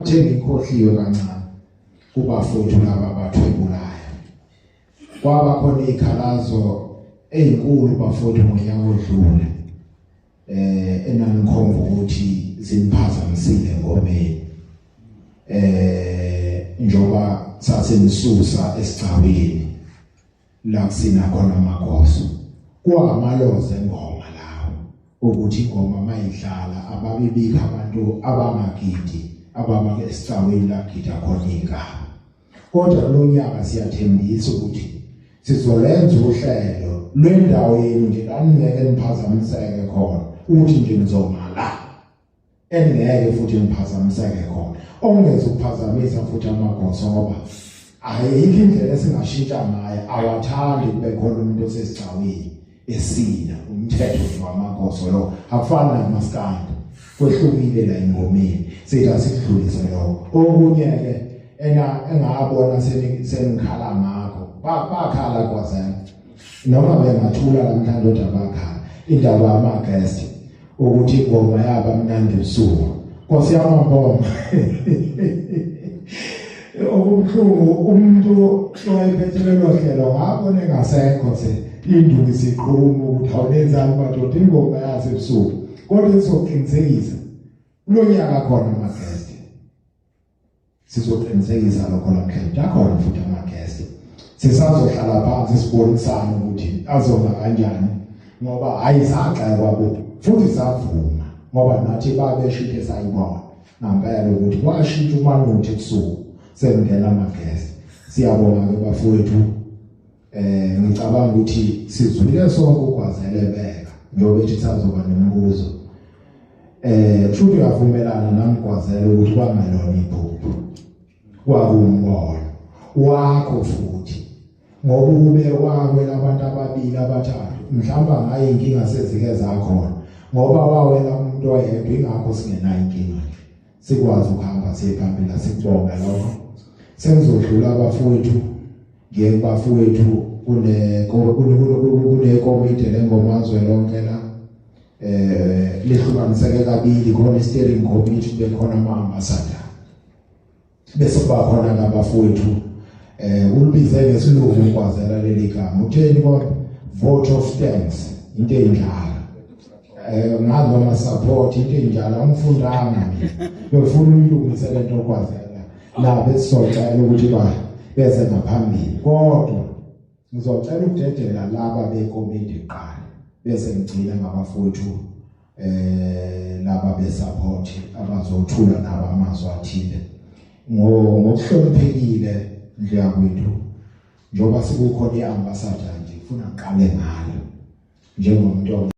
Uthe ngikhohliwe kancane kubafowethu laba abathwebulayo. Kwaba khona izikhalazo ezinkulu bafowethu ngonyaka odlule. Enanikhomba ukuthi ziniphazamisile ngomeni. Njoba sasenisusa esigcawini la kusina khona amagoso. Kwamaloze engoma lawo ukuthi ingoma mayidlala ababibikho abantu abangagidi abama esicaweni lagida khona ingane. Kodwa kulonyaka siyathembisa ukuthi sizolenza uhlelo lwendawo yenu nje la ningeke niphazamiseke khona ukuthi nje nizoma la eningeke futhi niphazamiseke khona ongeze ukuphazamisa futhi amagoso ngoba ayikho indlela esingashintsha ngayo awathandi kube khona umuntu osesigcawini esina umthetho nje wamagoso lo akufani namaskandi kwehlukile la engomeni sithi asikudlulise lokho okunye ke ena engabona senikhala ngakho bakhala kwazela noma bengathula namhlanje kodwa bakhala indaba yama guest ukuthi ingoma yaba mnandi ebusuku Nkosi yami ngibonga okubuhlungu umuntu owayephethe lelo hlelo ngabona engasekho se induku isiqhuma ukuthi awunenzani madoda ingoma yasebusuku kodwa sizoqinisekisa kulonyaka khona ama-guest sizoqinisekisa lokho namhlanje akhona futhi ama-guest sisazohlala phansi sibonisane ukuthi azoma kanjani ngoba hayi sagxekwa bo futhi savuma ngoba nathi babesho into esayibona ngampela ukuthi kwashintsha umanuthi ebusuku sekungena ama-guest siyabonga ke bafowethu ngicabanga ukuthi sizwile sonke ugwazele beka njengoba ethi sazoba nemibuzo futhi uyavumelana namgwazela ukuthi kwangalona iphupho kwakuwumbono wakho futhi ngoba ukube wawela abantu ababili abathathu mhlawumbe ngaye inkinga sezike zakhona ngoba wawela umuntu oyedwa ingakho singenayo inkinga nje sikwazi ukuhamba siye phambili asikubonga lokho sengizodlula abafowethu ngiye kubafowethu kune kunekomiti lengoma zwelonke la lihlukaniseke kabili khona i-steering committee kube khona ama-ambassador bese kuba khona nabafowethu ulibize ngesilungu ukwazela leli gama utheni kodwa vote of thanks into enjalo ngazi noma support into enjalo angifundanga mina befuna uyilungise lento okwazela la besizocela ukuthi ba beze ngaphambili kodwa ngizocela ukudedela laba bekomiti kuqala bese ngigcina ngabafowethu laba besupport abazothula nabo amazwi athile ngokuhloniphekile ndlu yakwethu njengoba sekukhona iambassador nje ufuna ngiqale ngayo njengomuntu.